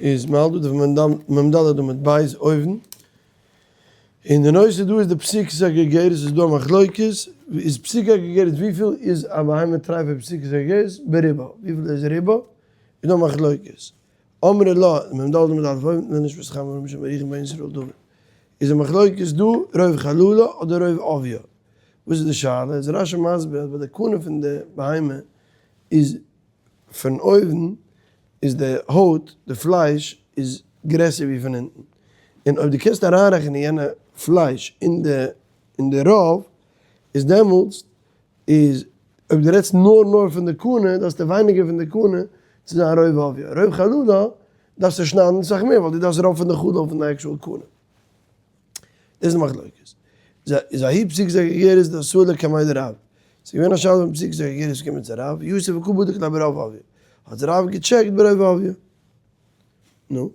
איז מ'האלט דא דף מ ד עמוד ב' אויבן, און די נושא דא איז די פסיקת הגרגרת, איז דא א מחלוקת, איז פסיקת הגרגרת וויפיל איז א בהמה טרייפה פסיקת הגרגרת ברובה, וויפיל איז רובה, איז דא א מחלוקת, אמרי לה, מ ד עמוד א' אויבן, לנשמת חיים אברהם שם ירוחם בן ישראל דוד, איז די מחלוקת דא רוב חללה אדער רוב עביה, וואס איז די שאלה, איז רש י מסביר אז ביי די קנה פון די בהמה איז פון אויבן איז די הויט, די פלייש, איז גרעסער ווי פון אונטן, און אויב דו קענסט אריינרעכענען יענע פלייש אין די אין די רוב, איז דעמאלטס איז אויב דו רעדסט נאר נאר פון די קנה דארפסטו ווייניגער פון די קנה צו זיין רוב עביה, רוב חללה דארפסטו שניידן אסאך מער ווייל דו דארפסט רוב פון די חלל פון די actual קנה. דאס איז די מחלוקת. איז ההיא פסיקתא דגרגרת דאתאי לקמיה דרב. ס'איז געווען א שאלה פון פסיקתא דגרגרת איז געקומען צו רב, יתיב וקא בדיק לה ברוב עביה. האט רב געטשעקט ברוב עביה. נו.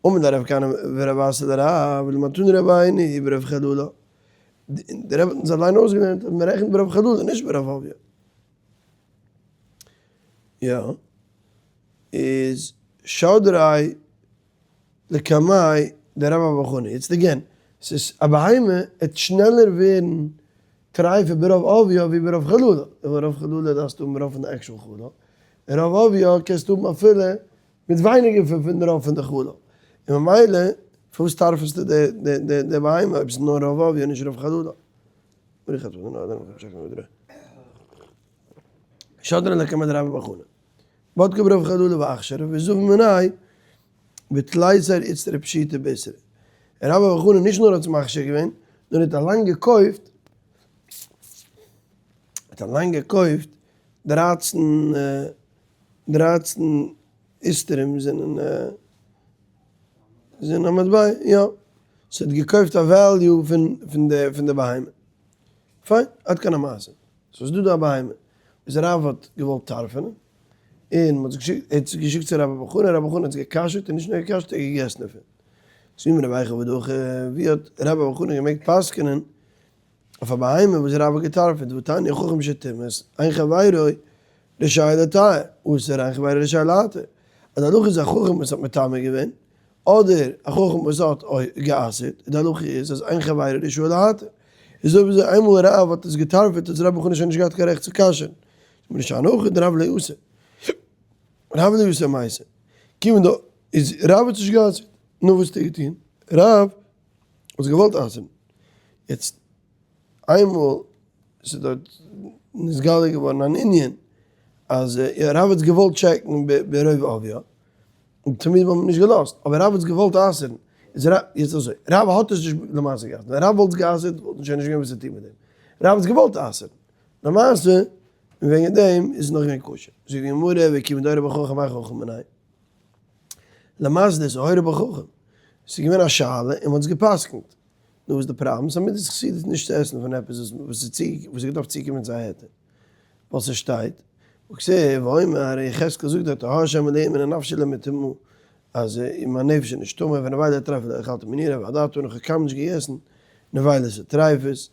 אמר ליה רב כהנא ורב אסי לרב, למדתנו רבינו ברוב חללה. דער רבי האט אונז אליין אויסגעלערנט אז מ'רעכנט ברוב חללה נישט ברוב עביה. יא. איז שדריה לקמיה דרבה בר בר חנה, יעצט again, ס'איז א בהמה עט שנעלער ווערן טרייפה ברוב עביה ווי ברוב חללה, און ברוב חללה דארפסטו האבן רוב פון די actual חלל, און רוב עביה קענסטו האבן אפילו מיט ווייניגער פון די רוב פון די חלל, און ממילא פארוואס טרפ'סטו די בהמה אויב ס'איז נאר רוב עביה נישט רוב חללה? שדריה לקמיה דרבה בר בר חנה. בדקה ברוב חללה ואכשרה וזבין מיניה בתליסר איצטרי פשיטא בישרא. רבה בר בר חנה נישט נאר האט עס מכשיר געווען, נאר ער האט אליין געקויפט, האט אליין געקויפט דרייצן דרייצן איסטרים זענען זענען א מטבע, יא. ס'האט געקויפט א value פון פון די פון די בהמה. פיין, עד כאן המעשה. סאיז דא דא א בהמה וואס רב האט געוואלט טרפ'ענען, און מ'האט עס געשיקט, ער האט עס געשיקט צו רבה בר בר חנה, רבה בר בר חנה האט עס גע'כשר'ט און נישט נאר גע'כשר'ט ער האט געגעסן דערפון. ס'איז מיר רבי ודוחה, ווי האט רבה בר בר חנה געמעגט פסק'נען אויף א בהמה וואס רב האט געטרפ'עט, והתניא חכם שטמא אין חברו רשאי לטהר, אסור אין חברו רשאי להתיר, אז די הלכה איז א חכם וואס האט מטמא געווען, אדער א חכם וואס האט גע'אסר'ט, די הלכה איז אז אין חברו רשאי להתיר. איז אויב אזוי איינמאל רב האט עס געטרפ'עט האט רב חנא שוין נישט געהאט קיין רעכט צו כשר'ן. זאגט מען נישט הנחה דרב לא אסר. רב לא אסר מעשה. כיוון דא איז רב האט נישט גע'אסר'ט. נו וואס האט ער געטון? רב האט עס געוואלט אסר'ן. יעצט איינמאל ס'איז דארט נתגלה געווארן אן ענין אז רב האט געוואלט טשעקן ברוב עביה. און תמיד האט מען נישט געלאזט, אבער רב האט עס געוואלט אסר'ן, איז רב, יעצט אזוי, רב האט עס נישט למעשה גע'אסר'ט, ווען רב וואלט עס גע'אסר'ט וואלט שוין נישט געווען וואס צו טון מיט דעם, רב האט עס געוואלט אסר'ן, למעשה, און וועגן דעם איז עס נאך געווען כשר, זאגט די גמרא, וכיוון דאורע בחכם האי חכם מנין, למעשה דאס אורע בחכם, עס איז געווען א שאלה און מען האט עס גע'פסק'נט, נו וואס איז די פראבלעם, ס'איז א מידת חסידות נישט צו עסן פון עפעס וואס איז געדארפט צוקומען צו א היתר. וואס עס שטייט, וכתיב ואומר, יחזקאל זאגט דארט ה' השם אלהים הנה נפשי לא מטמאה, אז מיין נפש איז נישט טמא, ונבילה טריפה לא אכלתי מנעורי ועד עתה און איך האב קיינמאל נישט געגעסן נבילות וטריפות,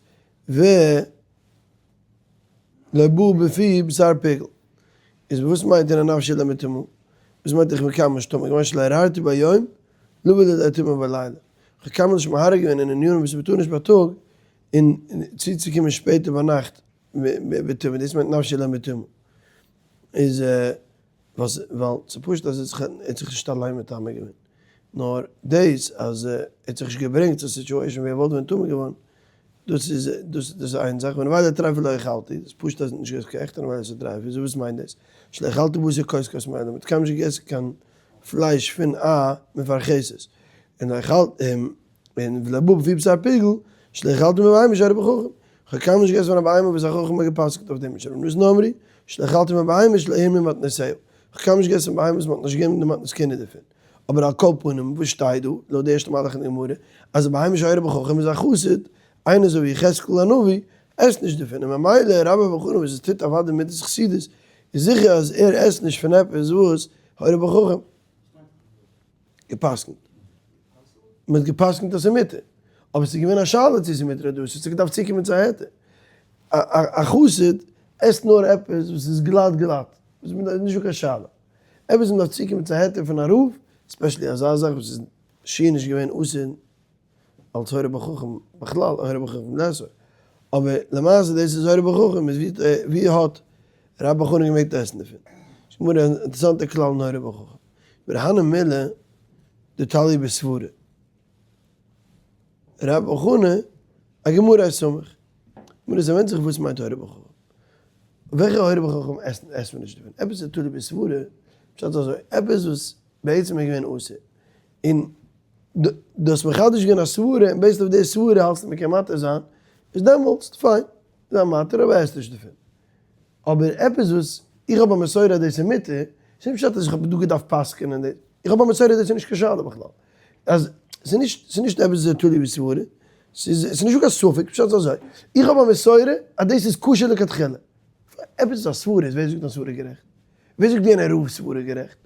ולא בא בפי בשר פיגול. איז וואס מיינט הנה נפשי לא מטמאה? וואס מיינט איך בין קיינמאל נישט טמא געווארן שלא הרהרתי ביום לבא לידי טומאה בלילה, איך האב קיינמאל נישט מהרהר געווען אין ענינים וואס מ'טאר נישט בייטאג, און צוצוקומען שפעטער ביינאכט בטומאה, דאס מיינט נפשי לא מטומאה, איז וואס ווייל ס'איז פשוט אז ער האט זיך נישט אליין מטמא געווען, נאר דאס אז ער האט זיך נישט געברענגט צו א situation ווי ער וואלט ווען טמא געווארן, דאס איז דאס איז איין זאך, ונבילה טריפה לא אכלתי, דאס איז פשוט אז ער האט נישט געגעסן קיין עכטע נבילה ס'איז טריפה, איז וואס מיינט דאס? שלא אכלתי בשר כוסכס מעולם, מ'האט קיינמאל נישט געגעסן קיין פלייש פון א מפרכסת, און לא אכלתי. און ולא בא בפי בשר פיגול, שלא אכלתי מבהמה שהורו בה חכם. איך האב קיינמאל נישט געגעסן פון א בהמה וואס א חכם האט גע'פסק'נט אויף דעם משום רבי נתן אמרו, שלא אכלתי מבהמה שלא הורמו מתנותיה. איך האב קיינמאל נישט געגעסן פון בהמה וואס מען האט נישט געגעבן די מתנות כהונה דערפון. אבער על כל פנים, וואס שטייט דא, לויט די ערשטע מהלך אין די גמרא, אז א בהמה שהורו בה חכם איז א חסיד, איינער אזוי ווי יחזקאל הנביא, עסט נישט דערפון, און ממילא רבה בר בר חנה וואס עס טוט אוודאי מידת חסידות, איז זיכער אז ער עסט נישט פון עפעס וואס הורו בה חכם. גע'פסק'נט. מען האט גע'פסק'נט אז ס'איז מותר. אבער ס'איז געווען א שאלה צו ס'איז מותר אדער אסור, ס'האט געדארפט צוקומען צו א היתר. א חסיד עסט נאר עפעס וואס איז גלאט גלאט, וואס איז נישטא קיין שאלה. עפעס וואס מ'דארף צוקומען צו א היתר פון א רב, Especially אזא זאך וואס איז שיעור נישט געווען אסור אלס הורה בחכם בכלל, הורה בחכם לאסור, אבער למעשה דאס איז הורה בחכם, איז ווי האט ר' בר חנא געמעגט עסן דערפון? גמרא, אינטערעסאנטע כלל אין הורה בחכם, ורהנא מילה דתליא בסברה. ר' בר חנא, א גמרא איז סמוך. גמרא איז ווענדט זיך וואס מיינט הורה בחכם. וועלכע הורה בחכם עסט עסט מען נישט דערפון? עפעס איז תלוי בסברה, פשט איז אזוי, עפעס וואס בעצם איז געווען אסור, און דו האסט מחדש געווען א סברה, און based אויף די סברה האלטסטו מ'קען מתיר זיין, איז דעמאלטס פיין, זיי מתיר אבער עס נישט דערפון. אבער עפעס וואס איך האב א מסורה אז דאס איז מותר, ס'איז נישט פשט אז איך האב דא געדארפט פסק'ענען דאס, איך האב א מסורה אז דאס איז נישט קיין שאלה בכלל. אז ס'איז נישט, ס'איז נישט עפעס וואס איז תלוי בסברה, ס'איז ס'איז נישטא קיין ספק, פשט איז אזוי, איך האב א מסורה אז דאס איז כשר לכתחילה. עפעס איז א סברה, איז ווער זאגט דיין סברה גערעכט? ווער זאגט יענער רב'ס סברה גערעכט?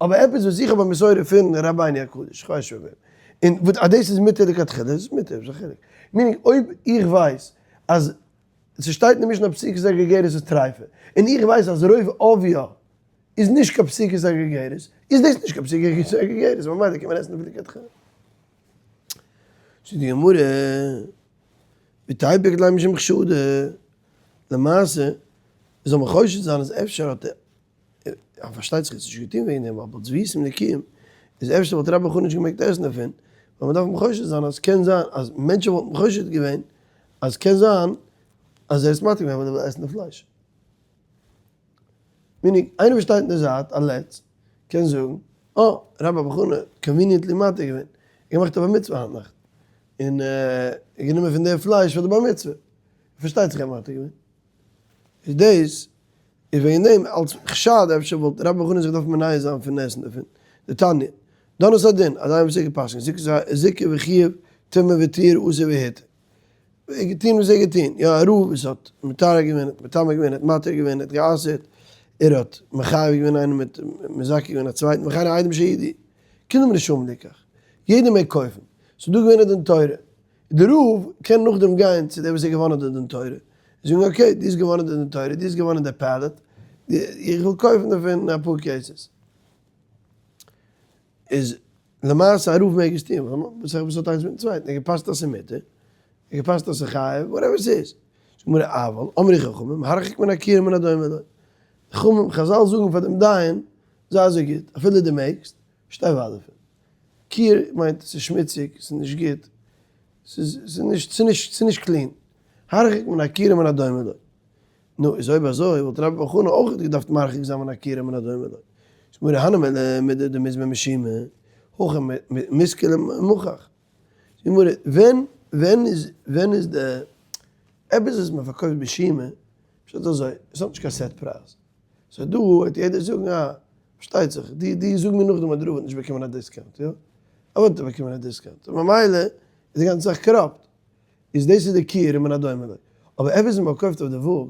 אבער עפעס וואס איך האב א מסורה פון רבינו הקדוש, כ'ווייס נישט פון וועם, און וואס אז דאס איז מותר לכתחילה, איז עס מותר, וואס איז א חילוק? Meaning אויב איך ווייס אז ס'שטייט אין די משנה פסיקת הגרגרת איז טרייפה, און איך ווייס אז רוב אביה איז נישט קיין פסיקת הגרגרת, איז דאס נישט קיין פסיקת הגרגרת, ממילא קען מען עסן אפילו לכתחילה. זאגט די גמרא, ותיפוק ליה משום חשדא, למעשה זאל מען חושד זיין אז אפשר האט ער, פארשטייט זיך עס איז נישט געטון וועגן דעם, אבער זבותים נקיים איז אפשר וואלט רבי חנא נישט געמעגט עסן דערפון, ווייל מען דארף חושד זיין אז קען זיין אז מענטשן וואלטן חושד געווען אז קען זיין אז ער איז מתיר געווען ווייל ער וויל עסן די פלייש. Meaning, איינער וואס שטייט אין די זייט, א לץ, קען זאגן, אה, רבי בר חנא האט conveniently מתיר געווען, ער געמאכט א בר מצוה היינט נאכט, און גענומען פון די פלייש פאר די בר מצוה, פארשטייט זיך ער האט מתיר געווען. איז דאס איז וועגן דעם אלס חשד אפשר וואלט רבי בר חנא זיך געדארפט מונע זיין פון עסן דערפון. דתניא, דן את הדין, אז איינער וואס איז געפסקנט, זיכה וחייב, טמא וטיהר, אסר והתיר. ער האט געטון וואס ער האט געטון, יא א רב וואס האט מטהר געווען, האט מטמא געווען, האט מתיר געווען, האט גע'אסר'ט, ער האט מחייב געווען איינעם מיט מזכה געווען א צווייטן, וכן העדים שהעידו, כולם רשאים ליקח, יעדער מעג קויפן, ס'איז דא געווען א דין תורה, די רב קען נאכדעם גיין צו דער וואס האט געוואנען די דין תורה, און זאגן okay, דו האסט געוואנען די דין תורה, דו האסט געוואנען די pallet, איך וויל קויפן דערפון אפאר cases. איז למעשה א רב מעג עס טון, ווייל וואס האט איינס מיטן צווייטן, ער געפאסט אז ס'איז מותר, ער געפאסט אז ס'איז חייב, whatever ס'איז. זאגט גמרא אבל, אמרו חכמים, הרחק מן הכיור ומן הדומה לו. חכמים, חזל זאגן פאר דעם דיין, זיי אזוי גוט, אפילו דו מעגסט, שטיי ווייט דערפון. כיור מיינט ס'איז שמוציג, ס'איז נישט גוט, ס'איז נישט, ס'איז נישט, ס'איז נישט clean. הרחק מן הכיור ומן הדומה לו. נו, איז אויב אזוי וואלט רבי בר חנא אויך געדארפט מרחיק זיין מן הכיור ומן הדומה לו. זאגט גמרא הני מילי מידי דמזמן משומא, הכא מושכל ומוכח. זאגט גמרא, ווען, ווען איז, ווען איז די, עפעס וואס מען פארקויפט בשומא, פשט אזוי, עס האט נישט קיין set פרייז. So דא וועט יעדער זאגן אה, פארשטייט זיך, דו דו זאג מיר נאכדעם אז די רב האט נישט באקומען א discount, יא? ער וואלט באקומען א discount, ממילא איז די גאנצע זאך corrupt. איז דאס איז די כיור ומן הדומה לו. אבער עפעס וואס מען קויפט אויף די וואג,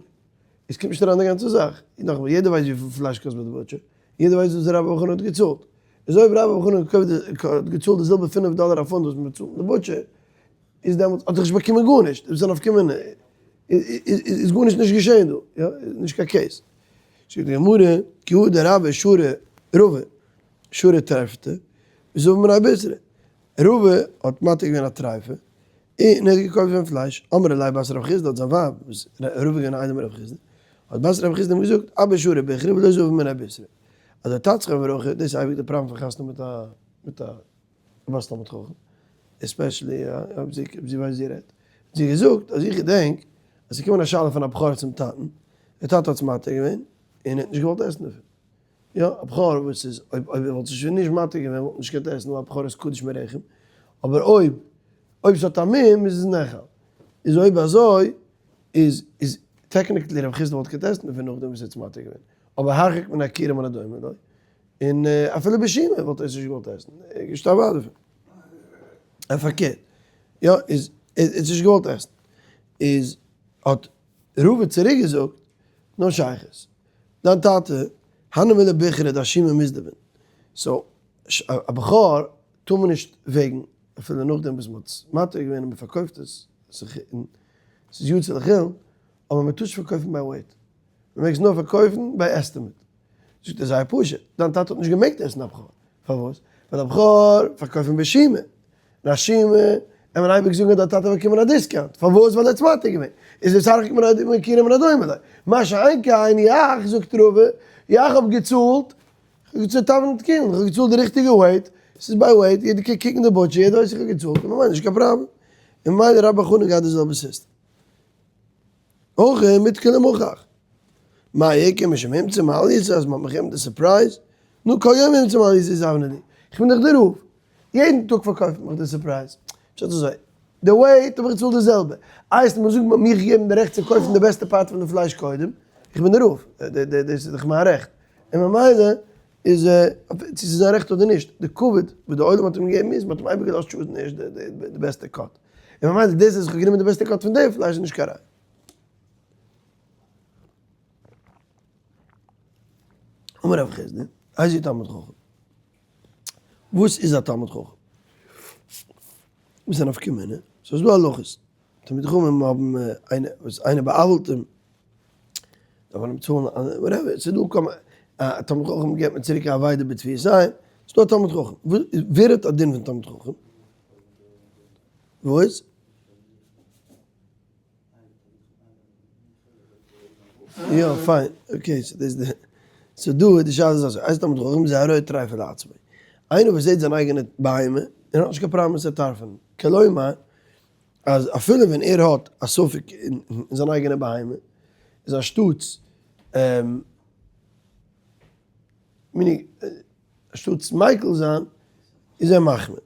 עס קומט נישט אריין די גאנצע זאך. נאכאמאל, יעדער ווייסט וויפיל פלייש קאסט ביי די butcher, יעדער ווייסט וואס רבי בר חנא האט געצאלט. איז אויב רבי בר חנא האט געקויפט האט געצאלט די זעלבע 5 דאלער א פונט וואס מען באצאלט אין די butcher, איז דעמאלטס האט ער נישט באקומען גארנישט, איז נפקא מינה, איז גארנישט נישט געשען דא, יא, נישט קיין case. זאגט די גמרא, כי הא דרבה שרא רבא שרא טריפתא, וזבין מיניה בישרא. רבא האט מתיר געווען א טרייפה, און ער האט געקויפט פון פלייש, אמרה ליה בת רב חסדא האט זיין ווייב, וואס רבא איז געווען א איידעם ביי רב חסדא, האט בת רב חסדא אים געזאגט, אבא שרא ביכרא ולא זבין מיניה בישרא. אז דער טאטע זכרונו לברכה, דאס איז אייביג די פראבלעם פון חתונה מיט א מיט א בת תלמיד חכם, especially אויב זי אויב זי ווייסט ווי זי רעדט, האט זי געזאגט אז איך געדענק אז ס'איז געקומען א שאלה פון א בכור צום טאטן, דער טאטע האט עס מתיר געווען, און ער האט נישט געוואלט עסן דערפון. יא, א בכור וואס איז, אויב אויב ער וואלט עס שוין נישט מתיר געווען וואלט מען נישט געקענט עסן ווייל א בכור איז קדוש מרחם, אבער אויב אויב ס'האט א מום איז עס נאכל. איז אויב אזוי איז איז technically רב חסדא וואלט געקענט עסן דערפון נאכדעם וואס ער האט עס מתיר געווען, אבער הרחק מן הכיור ומן הדומה לו, און אפילו בשומא וואלט ער עס נישט געוואלט עסן, ער איז געשטארבן דערפון. און פארקערט, יא, איז ער האט נישט געוואלט עסן, איז האט רבא צוריק געזאגט, no שייכות, דיין טאטע, הני מילי ביכרא דאשומא מזדבן, so א בכור טאר מען נישט וועגן, אפילו נאכדעם וואס מען האט עס מתיר געווען און מען פארקויפט עס, ס'איז יצא לחולין, אבער מען טאר נישט פארקויפן ביי weight, מען מעג עס נאר פארקויפן ביי estimate. זאגט ער זייער פשוט, דיין טאטע האט נישט געמעגט עסן א בכור, פארוואס? ווייל א בכור פארקויפט מען בשימה, און א שימה קען מען אייביג זאגן אז דער טאטע האט באקומען א discount, פארוואס? ווייל ער האט עס מתיר געווען, איז דער סך הכל מכירה מן הדומה לו, מה שאין כן יאך, זאגט רבא, יאך האב געצאלט, איך האב געצאלט תבנית קילן, איך האב געצאלט די ריכטיגע weight, ס'איז ביי weight, יעדער קען קוקן די butcher, יעדער ווייסט איך האב געצאלט, און ממילא נישט קיין פראבלעם, און ממילא רבי חנן געהאט די זעלבע סיסטעם. אויך מיט כלים מוכח. מה יקר משום המצא מעלייתא אז מ'האט מיך געגעבן די surprise, נו כל יום המצא מעלייתא איז אבנר די, איך בין דאך דער רב, יעדן טאג פארקויפט מען מיך די surprise, פשט אזוי, די weight האב איך געצאלט די זעלבע, איי עס מוז זאגן מ'האט מיך געגעבן די רעכט צו קויפן די בעסטע part פון די פלייש קודם, איך בין דער רב, דאס איז דאך מיין רעכט, און ממילא איז צו ס'איז זיין רעכט אדער נישט, די כבוד וואס די עולם האט אים געגעבן איז מ'האט אים אייביג געלאזט choose ן ערשט די בעסטע cut, און ממילא דאס אז איך האב גענומען די בעסטע cut פון די פלייש איז נישט קיין ראיה. אמר רב חסדא, איזהו תלמיד חכם? וואס איז א תלמיד חכם? וואס איז א נפקא מינה? ס'איז דא הלכות, תלמידי חכמים האבן איינער וואס איינער בא'עוול'ט אים, דארף מען אים צאלן, whatever, ס'איז דא כמה, א תלמיד חכם געבט מען צוריק א אבידה בתפיסה, ס'איז דא א תלמיד חכם, ווער האט א דין פון תלמיד חכם? וואס? יא פיין, okay, so דאס די, so דא איז די שאלה איז אזוי, איזהו תלמיד חכם זה הרואה טריפה לעצמו, איינער וואס זעט זיין אייגענע בהמה און האט נישט קיין פראבלעם עס צו טרפ'ענען, כלומר אז אפילו ווען ער האט א ספק אין זיין אייגענע בהמה, איז אנשטאטס אנשטאטס מיקל זיין איז ער מחמיר.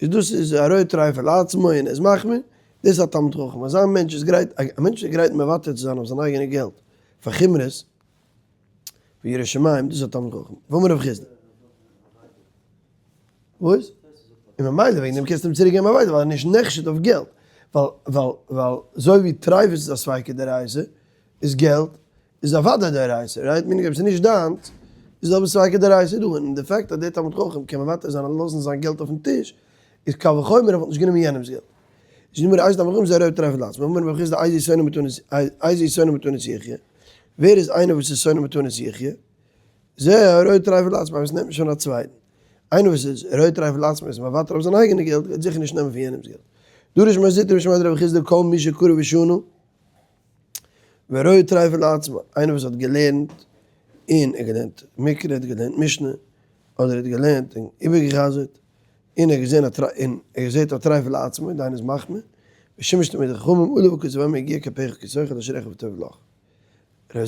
איז דאס איז הרואה טריפה לעצמו און ער איז מחמיר, דאס איז א תלמיד חכם, אזא מענטש איז גרייט, א מענטש איז גרייט מוותר צו זיין אויף זיין אייגענע געלט פאר חומרות, פאר יראת שמים, דאס איז א תלמיד חכם. ואמר רב חסדא. וואס? און ממילא וועגן דעם קענסטו אים צוריק געבן אבידה ווייל ער איז נישט נחשד אויף געלט, ווייל ווייל ווייל אזוי ווי טריפות איז א ספיקא דאורייתא, איז געלט איז אוודאי דאורייתא, right? מיינונג אויב ס'איז נישט דיינס, איז אבער ספיקא דאורייתא דא, און די fact אז דער תלמיד חכם קען מוותר זיין און לאזן זיין געלט אויפן טיש, איז קל וחומר ער וואלט נישט גענומען יענעמ'ס געלט. איז נאמר איזהו תלמיד חכם זה הרואה טריפה לעצמו, אמר רב חסדא איזהו שונא מתנות איזהו שונא מתנות יחיא, ווער איז איינער וואס איז שונא מתנות יחיא? זה הרואה טריפה לעצמו, וואס נעמט נישט פון א צווייטן. איינער וואס איז רואה טריפה לעצמו איז מוותר אויף זיין אייגענע געלט, גייט זיכער נישט נעמען פון יענעמ'ס געלט. דרש מר זוטרא משמיה דרב חסדא כל מי שקרא ושנה. ורואה טריפה לעצמו, איינער וואס האט געלערנט און ער האט געלערנט מקרא, האט געלערנט משנה, אדער האט געלערנט און איבערגעחזרט, און ער האט געזען א און ער זעט א טריפה לעצמו, דהיינו איז מחמיר, ושימש תלמידי חכמים, עליו הכתוב אומר יגיע כפיך כי תאכל אשריך וטוב לך. ר'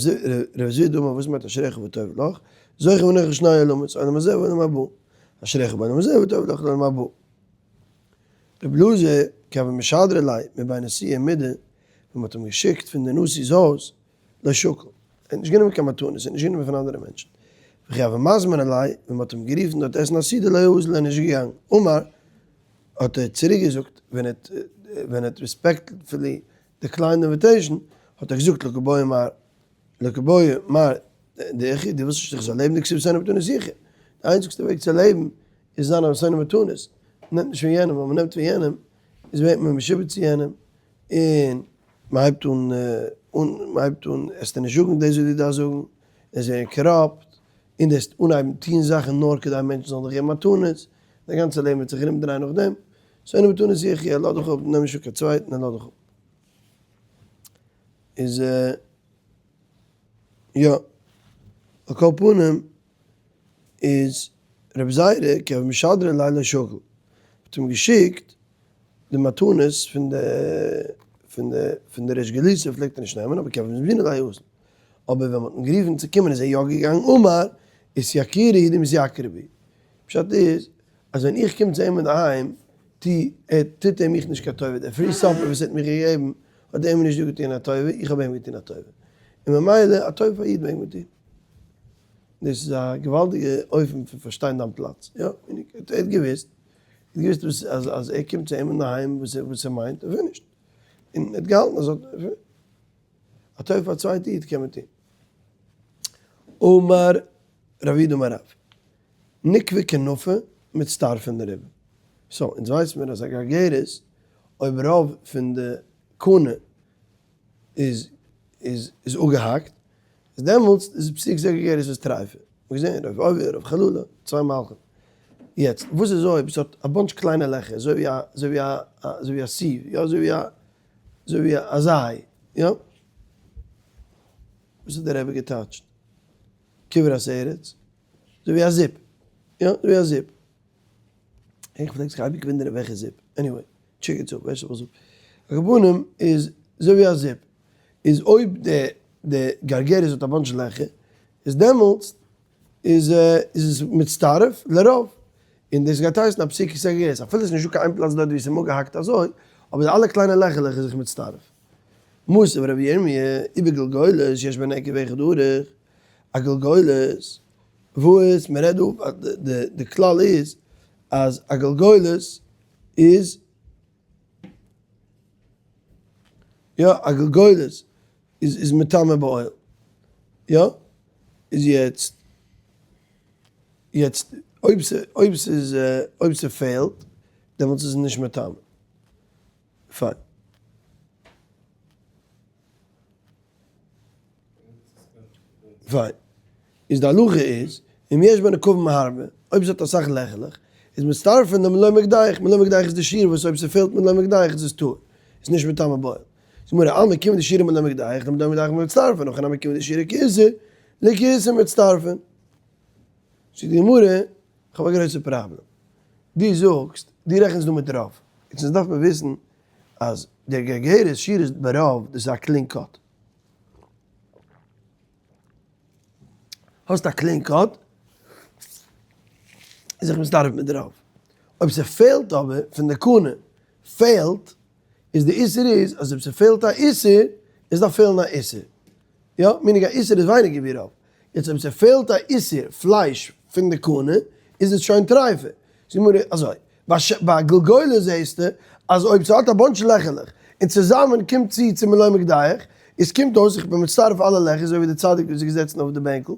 זביד אמר וואס מיינט אשריך וטוב לך? זוכה ונוחל שני עולמות, עולם הזה ועולם הבא. אשריך בעולם הזה וטוב לך לעולם הבא. רבי אלעזר, כי הוו משדרי ליה מבי נשיאה מידי, ווען מ'האט אים געשיקט פון די נשיא'ס הויז, לא שקל, ער האט נישט גענומען קיין מתנות, ער האט נישט גענומען פון אנדערע מענטשן. וכי הוו מזמני ליה, ווען מ'האט אים גערופן דארט עסן א סעודה לא אזל, ער איז נישט געגאנגען. אמר, האט ער צוריק געזאגט, ווען ער האט ווען ער האט respectfully declined invitation, האט ער געזאגט לא קבעי מר לא קבעי מר דאחי, דו ווילסט נישט איך זאל לעבן דכתיב שונא מתנות יחיה. די איינציגסטע וועג צו לעבן איז זיין א שונא מתנות, מ'נעמט נישט פון יענעם, ווייל מ'נעמט פון יענעם איז ווערט מען משועבד צו יענעם, און מ'הייבט אן אן מ'הייבט אן עסטו נישט זאגן דאס וואס דו דארפסט זאגן, עס ווערן corrupt, און דו עסט אנהייבן טון זאכן נאר כדי מענטשן זאלן דיך געבן מתנות, דיין גאנצע לעבן וועט זיך ארומדרייען נאך דעם, שונא מתנות יחיה, לאז דיך אפ, נעם נישט פון קיין צווייטן און לאז דיך אפ. איז יא, על כל פנים איז רבי זירא כי הוו משדרי ליה לא שקל, האט אים געשיקט די מתנות פון די פון די פון די ריש גלותא פלעגט ער נישט נעמען אבער כי הוו מזמני ליה אזל, אבער ווען מ'האט אים גערופן צו קומען איז ער יא געגאנגען אמר אתייקורי הוא דמתייקרי בי, פשט איז אז ווען איך קום צו אים אינדערהיים טו ער טוט ער מיך נישט קיין טובה, די free supper וואס ער האט מיך געגעבן האט ער מיר נישט דא געטון א טובה, איך האב אים געטון א טובה, און ממילא א טובה פאר א איד מעג מען טון. דאס איז א געוואלדיגע אופן פון פארשטיין דיין פלאץ. יא, ער האט געוואוסט, ער האט געוואוסט וואס אז אז ער קומט צו אים אינדערהיים וואס וואס ער מיינט, ער וויל נישט. און ער האט געהאלטן אז א טובה פאר א צווייטע איד קען מען טון. אמר רב יהודה אמר רב, נקבה כנפה מצטרפין לרובה. so, אונז ווייסן מיר אז א גרגרת, אויב רוב פון די קנה איז איז איז אפגעהאקט, איז דעמאלטס איז פסיק זה גרגרת איז טרייפה. מ'האט געזען רב עובדיה רב חלולה, צוויי מהלכים. יעצט, וואס איז אויב ס'האט א bunch קליינע לעכער, אזוי ווי א, אזוי ווי א, אזוי ווי א sieve, יא, אזוי ווי א, אזוי ווי א זיי, יא? וואס האט דער רבי געטייטשט? כברת ארץ, אזוי ווי א זיפ, יא, אזוי ווי א זיפ. איך פלעג זיך אייביג וואונדערן וועלכע זיפ, anyway, chicken soup, ווייסט וואס איך זאג. על כל פנים איז אזוי ווי א זיפ, איז אויב די די גרגרת האט א bunch לעכער, איז דעמאלטס איז איז עס מצטרף לרוב, און דאס גייט הייסן א פסיקת הגרגרת, אפילו עס איז נישטא קיין איין פלאץ דארט ווי עס איז אפגעהאקט אזוי, אבער די אלע קליינע לעכערלעך איז זיך מצטרף. מתיב רבי ירמי' איבער גלגולת שיש בה נקב אחד ארוך, א גלגולת וואס מען רעדט דא, די כלל איז אז א גלגולת איז, יא, א גלגולת איז איז מטמא באוהל, יא, איז יעצט, יעצט אויב ס' אויב ס'איז אויב ס'פעלט דעמאלטס איז עס נישט מטמא, פיין. פיין. איז די הלכה איז, אם יש בה נקבים הרבה, אויב ס'האט אסאך לעכעלעך, איז מצטרפין למלוא מקדח, מלוא מקדח איז די שיעור וואס אויב ס'פעלט מלוא מקדח איז עס טהור, איז נישט מטמא באוהל. זאגט גמרא, אלמא כיון דשיעורא מלוא מקדח, למלוא מקדח מצטרפין, הכא נמי כיון דשיעורא כאיסור, לכאיסור מצטרפין. זאגט די גמרא, כ'האב א גרויסע פראבלעם. דו זאגסט, דו רעכנסט דא מיט רוב. יעצט אונז דארף מען וויסן אז דער גרגרת שיעור ברוב, דאס איז א clean cut. האסט א clean cut, איז זיך מצטרף מיט רוב. אויב ס'פעלט אבער פון די קנה פעלט, איז די איסור איז אז אויב ס'פעלט א איסור, איז דארף פעלן א איסור. יא, meaning א איסור איז ווייניגער ווי רוב. יעצט אויב ס'פעלט א איסור פלייש פון די קנה, איז עס שוין טרייפה. זאגט די גמרא אזוי, ביי גלגולת זעהסטו אז אויב ס'האט א bunch לעכערלעך און צוזאמען קומט צו צו מלוא מקדח, איז קומט אויס איך בין מצטרף אלע לעכער אזוי ווי די צדיק וואס איז געזעצן אויף די בענקל,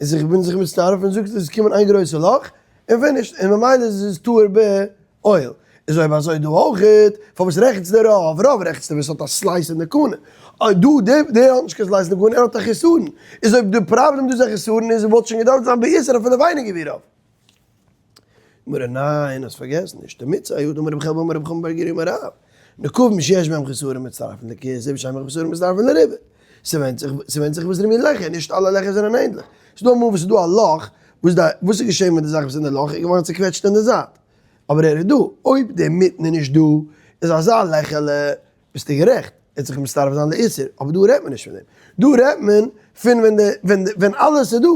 איז איך בין זיך מצטרף און זאגסט עס איז קומען איין גרויסע לאך און finished, און ממילא איז עס טהור באוהל. איז אויב אזוי דא אויכעט, פארוואס רעכנסטו רוב? רוב רעכנסטו ווען ס'האט א slice אין די קנה. אוי דא, דער דער האט נישט קיין slice אין די קנה, ער האט א חסרון. איז אויב די פראבלעם דא איז א חסרון איז וואלט שוין געדארפט זיין באיסור אפילו ווייניגער ווי רוב. גמרא, ניין, האסט פארגעסן, נישט די מצוה, הא דאמר רבי חלבו אמר רבי חמא בר גוריא אמר רב, נקבים שיש בהם חסרון מצטרפין לכאיסור ושאין בהם חסרון מצטרפין לרובא. ס'ווענדט זיך, ס'ווענדט זיך וואס די מין לעכער, נישט אלע לעכער זענען ענדליך. ס'דא אמאל וואס ס'איז דא א לאך, וואס די, וואס איז געשען מיט די זאך וואס איז אין די לאך, איז געווארן צוקוועטשט אין די זייט. אבער ער איז דא, אויב דער מיטן איז נישט דא, איז אזא לעכעלע, ביסטו גערעכט, ער האט זיך מצטרף זיין לאיסור, אבער דא רעדט מען נישט פון דעם, דא רעדט מען פון ווען די, ווען די, ווען אלעס איז דא,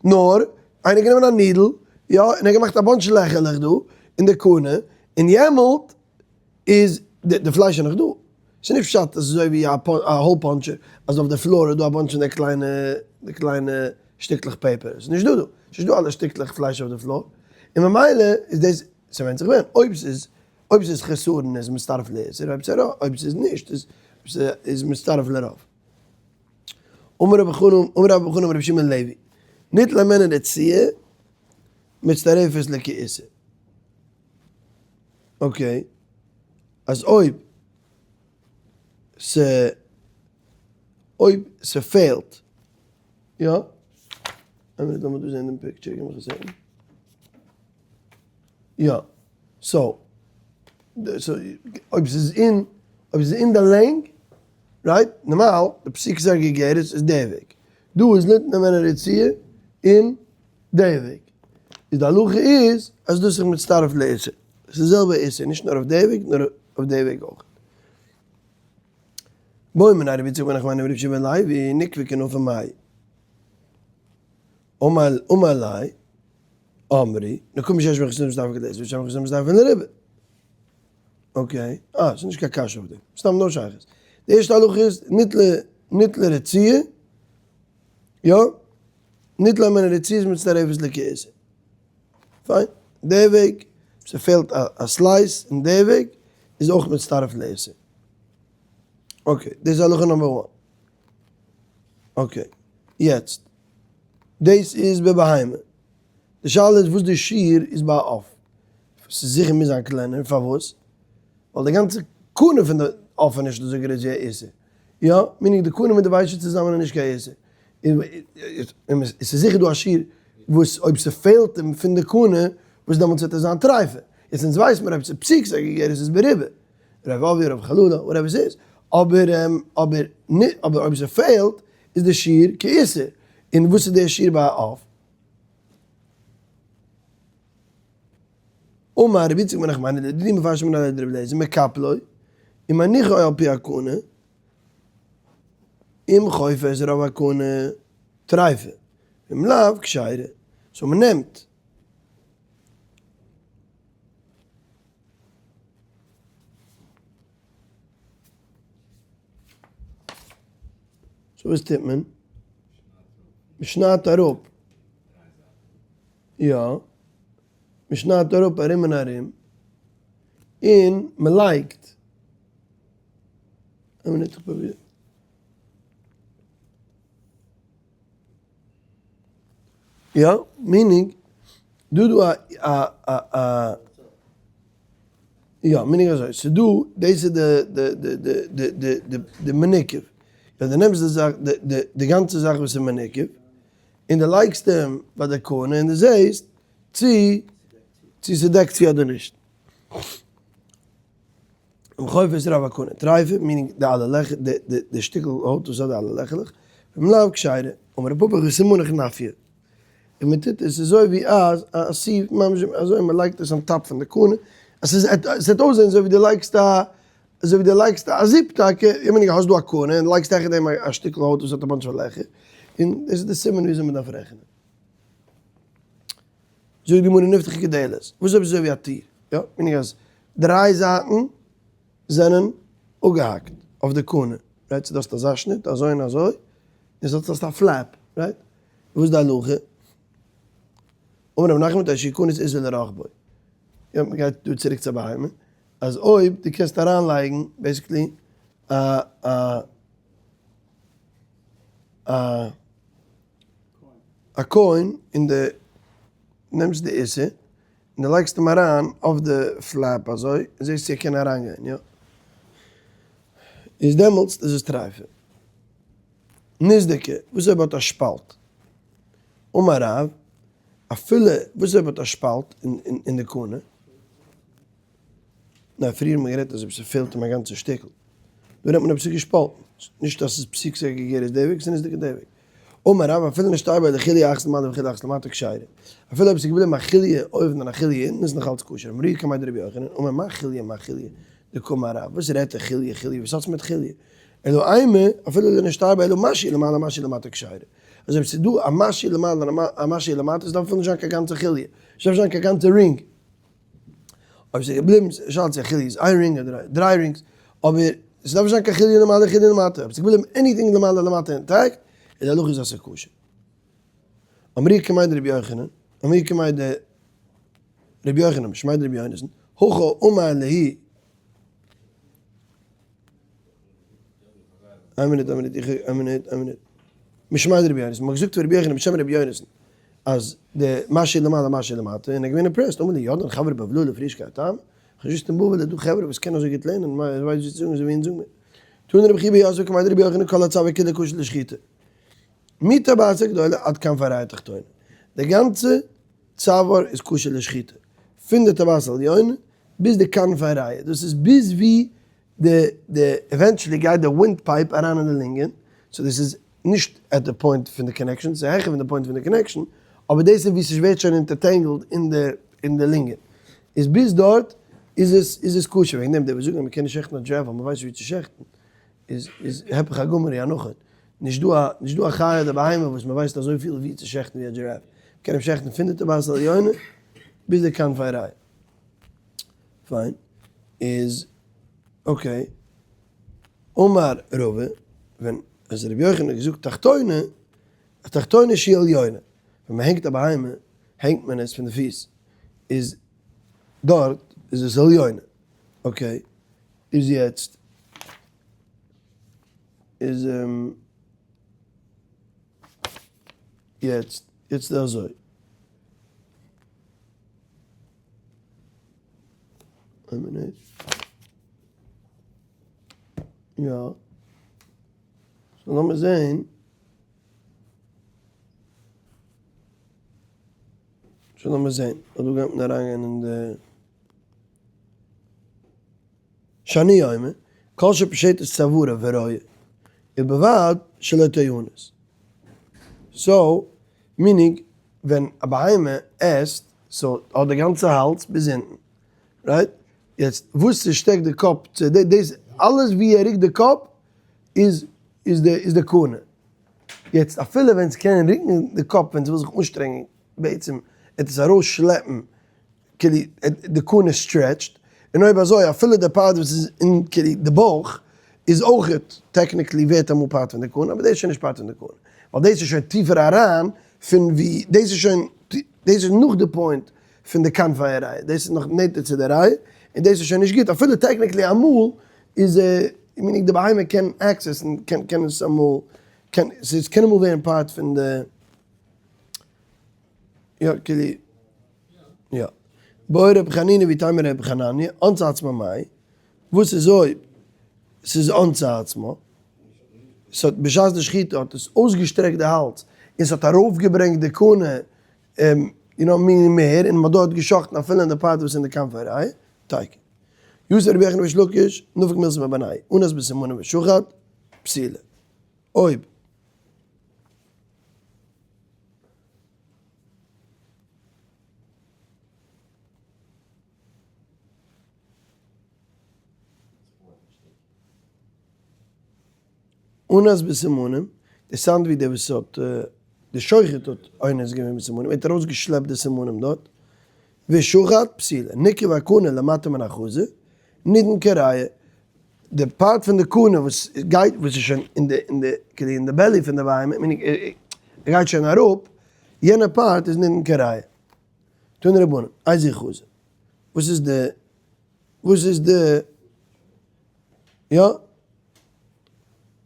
נאר איינער גענומען א needle, יא, און ער האט געמאכט א bunch לעכעלעך דא, אין די קנה, און יעמאלט איז די, די פלייש איז נאך דא, ס'איז נישט פשט אז אזוי ווי א hole puncher, אז אויף די floor איז דא א bunch פון די קליינע, די קליינע שטיקלעך paper, ס'איז נישט דא דא, ס'איז נישט דא אלע שטיקלעך פלייש אויף די floor, און ממילא איז דאס, ס'ווענדט זיך ווען, אויב ס'איז, אויב ס'איז חסרון איז מצטרף לאיסור, אויב ס'איז אויב ס'איז נישט איז איז מצטרף לרוב. אמר רבי חנא, אמר רבי חנא אמר רבי שמעון לוי, ניטלה הימנה רצועה מצטרפת לכאיסור. okay, אז אויב ס' אויב ס'פעלט, יא? איין מינוט לאמיר דא זען דעם picture, גיב מיך א second. יא, so, אויב ס'איז אין, אויב ס'איז אין די לענג, right, נארמאל, די פסיקת הגרגרת איז די וועג. דא איז ליתנה הימנה רצועה אין די וועג. איז די הלכה איז אז דאס איז מצטרף לאיסור. ס'איז די זעלבע איסור, נישט נאר אויף די וועג, נאר אויף די וועג אויך. בעו מיניה רבי יצחק בר נחמני מרבי יהושע בן לוי, נקבי כנפים מהו. אמר ליה, אמרי, נקבים שיש בהם חסרון מצטרפין לאיסור ושאין בהם חסרון מצטרפין לרובא. okay, אה, ס'איז נישט קיין קשיא אויף דעם, סתם נאר שייכות. די ערשטע הלכה איז ניטלה רצועה, יא, ניטלה הימנה רצועה איז מצטרפת לכאיסור. פיין, די וועג, ס'פעלט א slice אין די וועג, איז אויך מצטרף לאיסור. okay, דאס איז הלכה number one. okay, יעצט, דאס איז בבהמה. די שאלה איז וואס די שיעור איז ביי א עוף. ס'איז זיכער מוז זיין קלענער, פארוואס? ווייל די גאנצע קנה פון די עוף איז נישט אזוי גרויס ווי א איסור. יא, meaning די קנה מיט די ביצה צוזאמען איז נישט קיין איסור. און ס'איז זיכער דא א שיעור וואס אויב ס'פעלט אים פון די קנה. וואס דעמאלטס וועט עס זיין טרייפה. יעצט אונז ווייסט מיר אויב ס'איז פסיקתא געגערעס איז בריבה, רב אבי רב חלולא whatever ס'איז, אבער אבער אבער אויב ס'פעלט איז די שיעור כאיסור, און וואס איז די שיעור ביי א עוף? אמר רבי יצחק בן נחמני לדידי מפרשא מיניה דרבי אליעזר מקפלו ומניחו על פי הקנה אם חופה את רוב הקנה טריפה ואם לאו כשרה, so מ'נעמט. so וואס טוט מען? מ'שניידט אראפ, יא, מ'שניידט אראפ ארום און ארום, און מ'לייגט, איין מינוט איך פרוביר. יא, meaning, דא דא א א א יא, meaning אזוי, ס'איז דא, דאס איז די די די די די די די די מניקב, ווען דו נעמסט די זאך די די די גאנצע זאך וואס איז מניקב, און דו לייגסט אים ביי די קנה און דו זעסט צו צו ס'דעקט צו אדער נישט. אם חופה את רוב הקנה טריפה, meaning די אלע לעכער, די די די שטיקל הויט וואס האט די אלע לעכעלעך, ואם לאו כשרה, אמר רב פפא וסימנך נפיא, און מען טוט עס אזוי ווי אז א sieve ממש אזוי מען לייגט עס on top פון די קנה, אז ס'איז עס וועט אויסזען אזוי ווי דו לייגסט א אזוי ווי דו לייגסט א זיפ טאקע, איך מיין האסט דא א קנה און לייגסט העכער דעם א שטיקל הויט וואס האט א bunch פון לעכער, און דאס איז די סימן וויאזוי מען דארף רעכענען. זאגט די גמרא נפתחה כדלת, וואס אויב ס'איז אזוי ווי א טיר, יא, meaning אז דריי זייטן זענען אפגעהאקט אויף די קנה, right, so דו האסט אזא שניט אזוי און אזוי, און ס'האט האסט א flap, right, וואס איז די הלכה? אמר רב נחמן מפני שיכנס איסר לרוחבו, יא, מ'גייט דא צוריק צו בהמה, אז אויב דו קענסט אריינלייגן basically א א א א coin און די נעמסט די איסר און די לייגסט אים אריין אויף די flap אזוי און זעסט צו ער קען אריינגיין יא איז דעמאלטס איז עס טרייפה. נסדקה, וואס אויב האט א שפאלט? אמר רב, אפילו וואס אויב האט א שפאלט אין די קנה? ניין פריער האט מען גערעדט אז אויב ס'פעלט אים א גאנצע שטיקל. דא רעדט מען אויב ס'איז געשפאלטן. נישט אז ס'איז פסיקתא געגערעס די וועג, ס'איז נסדקה די וועג. אמר רב אפילו נשתייר ביה חוליא אחת למעלה וחוליא אחת למטה כשרה. אפילו אויב ס'איז געבליבן א חוליא אויבן און א חוליא אונטן איז נאך אלץ כשר. אמרוה קמיה דרבי יוחנן, אמר מאי חוליא מאי חוליא דקאמר רב. וואס רעדט ער חוליא חוליא וואס האטס מיט חוליא? אלא אימא אפילו לא נשתייר ביה אלא משהו למעלה משהו למטה כשרה. אז אויב ס'איז דא א משהו למעלה און א משהו למטה עס דארף אפילו נישט זיין קיין גאנצע חוליא. עס דארף נישט זיין קיין גאנצע ring. אויב ס'איז געבליבן, שאלת זיך חוליא איז איין ring אדער דריי rings, אבער ס'דארף נישט זיין קיין חוליא למעלה חוליא למטה, אויב ס'איז געבליבן anything למעלה למטה intact, איז די הלכה איז אז ס'איז כשר. אמרוה קמיה דרבי יוחנן, אמרוה קמיה דרבי יוחנן משמיה דרבי יונתן, הכי אמר להו, איין מינוט, איין מינוט, איך, איין מינוט, איין מינוט. משמיה דרבי יונתן, מ'האט געזאגט פאר רבי יוחנן בשם רבי יונתן, אז די משהו למעלה משהו למטה, און ער איז געווען impressed, אמר לי ידען חברי בבלאי לפרוש כהתם, כ'האב נישט געוואוסט אין בבל איז דא חברה וואס קענען אזוי גוט לערנען, מע ווייסט ווי צו זאגן אזוי ווי אונז זאגן מיר. תנא רבי חייא בר יוסף קמיה דרבי יוחנן כל הצואר כולו כשר לשחיטה. מטבעת הגדולה עד כנפי הריאה התחתונה. די גאנצע צוואר איז כשר לשחיטה. פון די טבעת העליונה ביז די כנפי הריאה, דאס איז ביז ווי די די eventually גייט די wind pipe אריין אין די לונגען, so דאס איז נישט at די point פון די connection, ס'איז העכער פון די point פון די connection, אבער דאס איז ווי ס'ווערט שוין intertangled אין די אין די לונגען, איז ביז דארט איז עס איז עס כשר, וועגן דעם די וואס זאגן אז מ'קען נישט שעכטן א giraffe ווייל מ'ווייסט נישט ווי צו שעכטן, איז איז היפך הגמור היא הנכון, נישט דא א נישט דא א חיה אדער בהמה וואס מ'ווייסט אזויפיל ווי צו שעכטן ווי א giraffe, מ'קען אים שעכטן פון די טבעת העליונה ביז די כנפי הריאה. פיין, איז okay, אמר רבא, ווען אז רבי יוחנן האט געזאגט תחתונה, תחתונה שהיא עליונה, ווען מען הענגט א בהמה הענגט מען עס פון די פיס, איז דארט איז עס עליונה, okay, איז יעצט איז יעצט יעצט איז אזוי. איין מינוט. יא. so לאמיר זעהן. שוין לאמיר זעהן, אט דא גייט מען אריינגיין אין די שאני אומר, כל שפשטת צווארה ורואה, ובלבד שלא תאונס. so, meaning, ווען א בהמה עסט, so האט די גאנצע האלז ביז אונטן, right? יעצט וואס ס'שטעקט די קאפ צו דאס אלעס ווי ער רוקט די קאפ איז איז די איז די קנה. יעצט אפילו ווען ס'קען רוקן די קאפ ווען ס'וויל זיך אנשטרענגען בעצם וועט עס ארויס שלעפן כאילו די קנה stretched, און אויב אזוי אפילו די part וואס איז אין כאילו די בויך איז אויכעט technically ווערט אמאל part פון די קנה אבער דאס איז שוין נישט part פון די קנה ווייל דאס איז שוין טיפער אריין פון ווי דאס איז שוין דאס איז נאך די point פון די כנפי הריאה, דאס איז נאך נענטער צו די ריאה, און דאס איז שוין נישט גוט, אפילו technically אמאל איז meaning די בהמה קען access ן, קען קען עס אמאל, קען, ס'איז קען אמאל ווערן part פון די, יא כאילו, יא. בעי רבי חנינא ואיתימא רבי חנניה, אנסה עצמה מאי, וואס איז אויב ס'איז אנסה עצמה, ס'האט בשעת די שחיטה האט עס אויסגעשטרעקט די האלז, און ס'האט ארויפגעברענגט די קנה און האבן מיר מער, און מ'האט דארט געשאכטן אפילו אין די part וואס אין די כנפי הריאה, תיקו. יתיב רבי יוחנן וריש לקיש, נפק מילתא מבינייהו, אנס בסימנים ושחט, פסולה. אויב. אונס בסימנים, די sound ווי דער וואס האט, די שוחט האט אונס געווען בסימנים, ער האט ארויס געשלעפט די סימנים דארט, ושחט פסולה, ניקב הקנה למטה מן החזה, נידון כריאה, די part פון די קנה וואס גייט, וואס איז שוין אין די, אין די, כאילו אין די belly פון די בהמה, meaning ער גייט שוין אראפ, יענע part איז נידון כריאה. תנו רבנן, איזהו חזה, וואס איז די, וואס איז די, יא?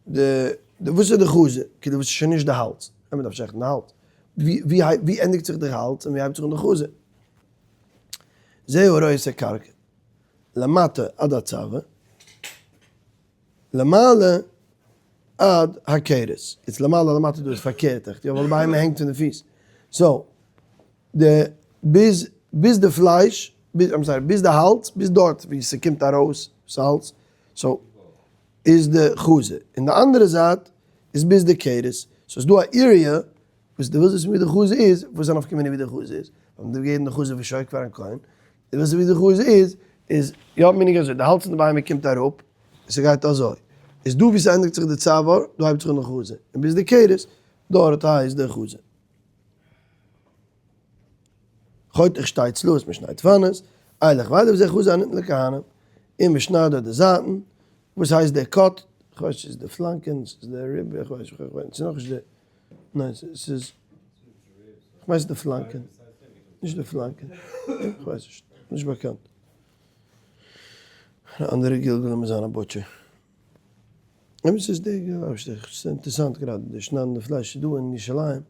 די די וואס איז די חזה? כאילו וואס איז שוין נישט די האלז, ווען מ'דארף שעכטן די האלז, ווי ווי ווי ענדיגט זיך די האלז און ווי הייבט זיך אן די חזה? זהו הרואה את הקרקע למטה עד הצוואר, למעלה עד הכרס, איז למעלה למטה דא איז פארקערט עכט, יא ווייל די בהמה הענגט פון די פיס, so די ביז ביז די פלייש, ביז I'm sorry, ביז די האלז, ביז דארט ווי ס'קומט ארויס ס'האלז, so איז די חזה, און די אנדערע זייט איז ביז די כרס, so ס'איז דא א area וואס די ווילסט וויסן ווי די חזה איז, וואס איז א נפקא מינה ווי די חזה איז, ווייל מ'דארף געבן די חזה ושוק פארן כהן, די ווילסט ווי די חזה איז, איז יא meaning אזוי, די האלז פון די בהמה קומט אראפ, און ס'גייט אזוי, איז דא ווי ס'ענדיגט זיך די צוואר, דא הייבט זיך אן די חזה, און ביז די כרס, דארט הייסט די חזה. חותך שתי צלעות משני דפנות, אילך ואילך וזה חזה הניתן לכהנים, און מ'שניידט דארט די זייטן, וואס הייסט דער cut? כ'ווייס נישט, ס'איז די פלאנקען, ס'איז די rib, איך ווייס נישט, ס'איז נאכנישט די, ניין ס'איז, כ'מיין ס'איז די פלאנקען, נישט די פלאנקען, כ'ווייס נישט, נישט באקאנט. אנדערע גלגולים איז זיין א butcher. אמת איז די ס'איז אינטערעסאנט גראדע די שניידן די פלייש איז דא אין ירושלים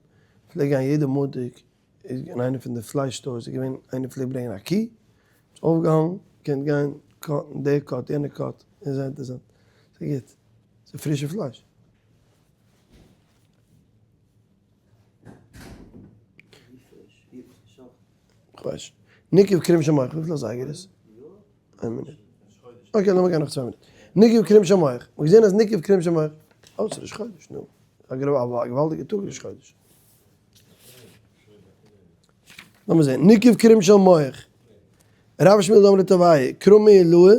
פלעג גיין יעדע מאנטאג איז אין איינע פון די פלייש stores איז געווען איינער פלעגט ברענגען א קי איז אויפגעהאנגן קענט גיין cut ן די cut יענע cut איז זייער אינטערעסאנט ס'איז גוט ס'איז פרישע פלייש. כ'ווייס נישט. ניקב קרים של מח וויפיל אזייגער איז? איין מינוט. okay לאמיר גיין נאך 2 מינוט. ניקב קרום של מח. מ'האט געזען אז ניקב קרום של מח. אוי ס'איז ראש חודש נו. א געוואלדיגע טאג ראש חודש. לאמיר זען. ניקב קרום של מח. רב שמואל דאמר לתוויה, קרומי עילאה,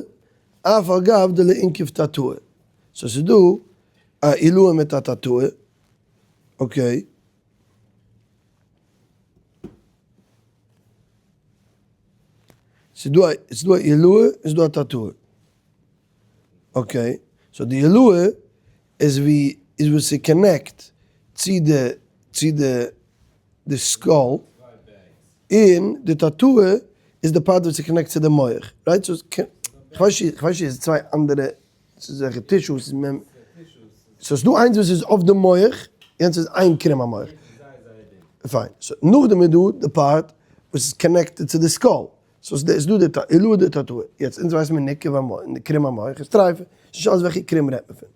אף על גב דלא אינקב תתאה. so ס'איז דא א עילאה מיט א תתאה. okay. ס'איז דא א, ס'איז דא א עילאה און ס'איז דא א תתאה. okay, so די עילאה איז ווי, איז וואס ס' connect צו די, צו די, די skull, און די תתאה איז די part וואס ס' connect צו די מח, right? so כ'ווייס נישט, כ'ווייס נישט צו ס'איז צוויי אנדערע, ס'איז אזעלכע tissues, so ס'איז דא איינס וואס איז אויף די מח, יענץ איז איין קרום המח. פיין, so נאכדעם איז דא די part וואס איז connected צו די skull, so ס'איז דא די עילאה די תתאה, יעצט אונז ווייסן מיר ניקב המח, קרום המח איז טרייפה, ס'איז נישט אלעס וועלכע קרום רעדט מען פון.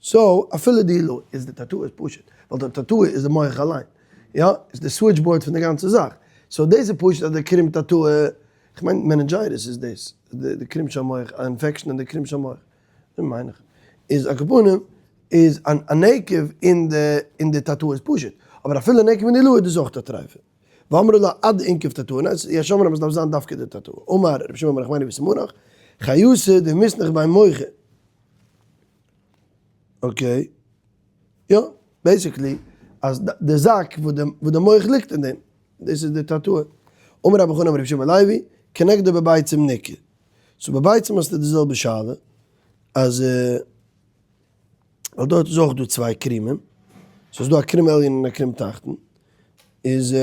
so אפילו די עילאה איז די תתאה איז פשוט, ווייל די תתאה איז די מח אליין. יא, איז די switch board פון די גאנצע זאך. so דאס איז פשוט אז די קרום תתאה, כ'מיין meningitis איז דאס, די קרום של מח, א infection אין די קרום של מח, אזוי מיין איך. איז על כל פנים, איז א נקב אין די אין די תתאה איז פשוט, אבער אפילו נקב אין עילאה איז דאס אויך א טריפה. ואמרי לה עד אינקב תתאה, ניין יש אומרים אז עס דארף זיין דווקא די תתאה. אמר רבי שמעון בר נחמני וסימנך, חיותא דמיסנך בי מוחא. okay. יא, basically אז די זאק וואס די מח ליגט אין דעם, דאס איז די תתאה. אמר רבי חנא אמר רבי שמעון לוי, כנגדו בביצים ניכר. so בביצים האסטו די זעלבע שאלה, אז ווייל דארט איז אויך דא צוויי קרומים, סאיז דא א קרום עליון און א קרום תחתון, איז.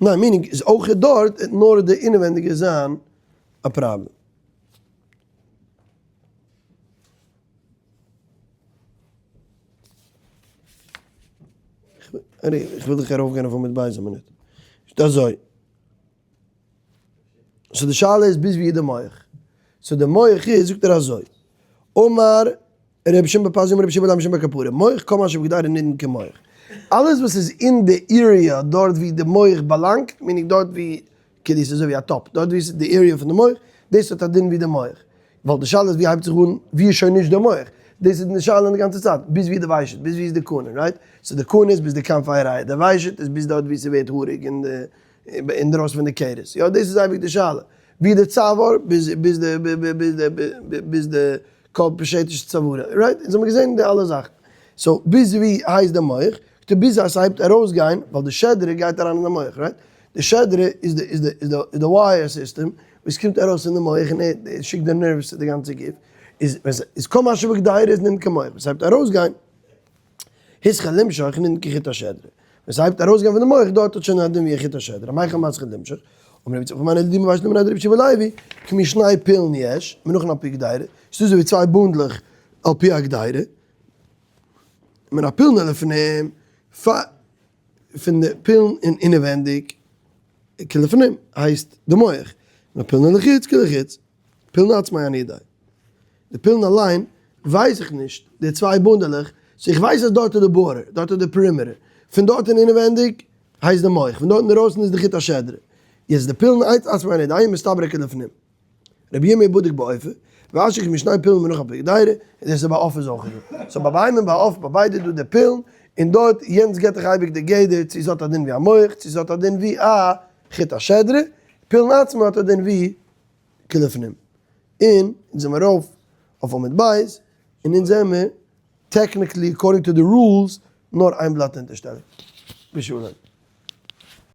ניין, meaning איז אויך דארט נאר די אינעווענדיגע זיין א פראבלעם. איך וויל דיך ארויפגיין אויף עמוד ב' א מינוט. איז אזוי. so די שאלה איז ביז ווי איז די מח? so די מח איז, זאגט ער אזוי. אמר רבי שמעון בר פזי אמר רבי שמעון בר משום בר כפרה, מח כל מה שבגדרה נידון כמח. אלעס וואס איז אין די area דארט ווי די מח באלאנגט, meaning דארט ווי, כאילו ס'איז אזוי ווי א טאפ, דארט ווי ס'איז די area פון די מח, דאס האט א דין ווי די מח. ווייל די שאלה איז ווי הייבט זיך אן, ווי איז שוין נישט די מח? דאס איז די שאלה די גאנצע צייט, ביז ווי איז די ושט, ביז ווי איז די קנה, right? so די קנה איז ביז די כנפי הרעי, די ושט איז ביז דארט ווי ס'ווערט האריג אין די אינדרויסן פון די כרס, יא דאס איז אייביג די שאלה, ווי די צוואר ביז ביז די ביז די ביז די כל פשעטיש צווארה, right? אונז האבן געזען די אלע זאכן, so ביז ווי הייסט די מח? ביז אז ס'הייבט ארויסגיין, ווייל די שדרה גייט אריין אין די מח, right? די שדרה איז די איז די איז די wire system וואס קומט ארויס פון די מח און ער שיקט די nerves צו די גאנצע גוף, איז ווען ס'איז כל מה שבגדרה איז נידון כמח, ווען ס'הייבט ארויסגיין התחיל למשוך נידון כחוט השדרה, ווען ס'הייבט ארויסגיין פון די מח דארט האט שוין א דין ווי א חוט השדרה, מהיכן מתחיל למשוך? אמר רבי יצחק בר מני לדימא ווייסט נאר רבי יהושע בן לוי, כמשני פולין יש, מונחין על פי קדירה, ס'איז אזוי ווי צוויי בונדלעך על פי הקדירה, מן הפולין לפנים, פון די פולין אין אינעווענדיג כלפנים הייסט די מח, מן הפולין לחוץ כלחוץ, פולין עצמו אני יודע. די פולין אליין ווייס איך נישט, די צוויי בונדעלעך, so איך ווייס אז דארט איז די border, דארט איז די perimeter, פון דארט אין אינעווענדיג הייסט די מח, פון דארט אינדערויסן איז די חוט השדרה. יעצט די פולין עצמו אני יודע, מסתברא כלפנים. רבי ירמי' בדק בעופה, ואשר כמשני פולין מונח על פי קדירה, און דאס איז ביי עוף איז אויך דא. so ביי בהמה און ביי עוף ביי ביידע איז דא די פולין, און דארט יענץ געט דיך אייביג די גדר צו עס האט א דין ווי א מח, צו עס האט א דין ווי א חוט השדרה, פולין עצמו האט א דין ווי כלפנים. און אונז זעמער ארויף אויף עמוד ב', און אונז זעמער technically according to the rules נאר איין בלאט אונטערשטעליג. בשלום.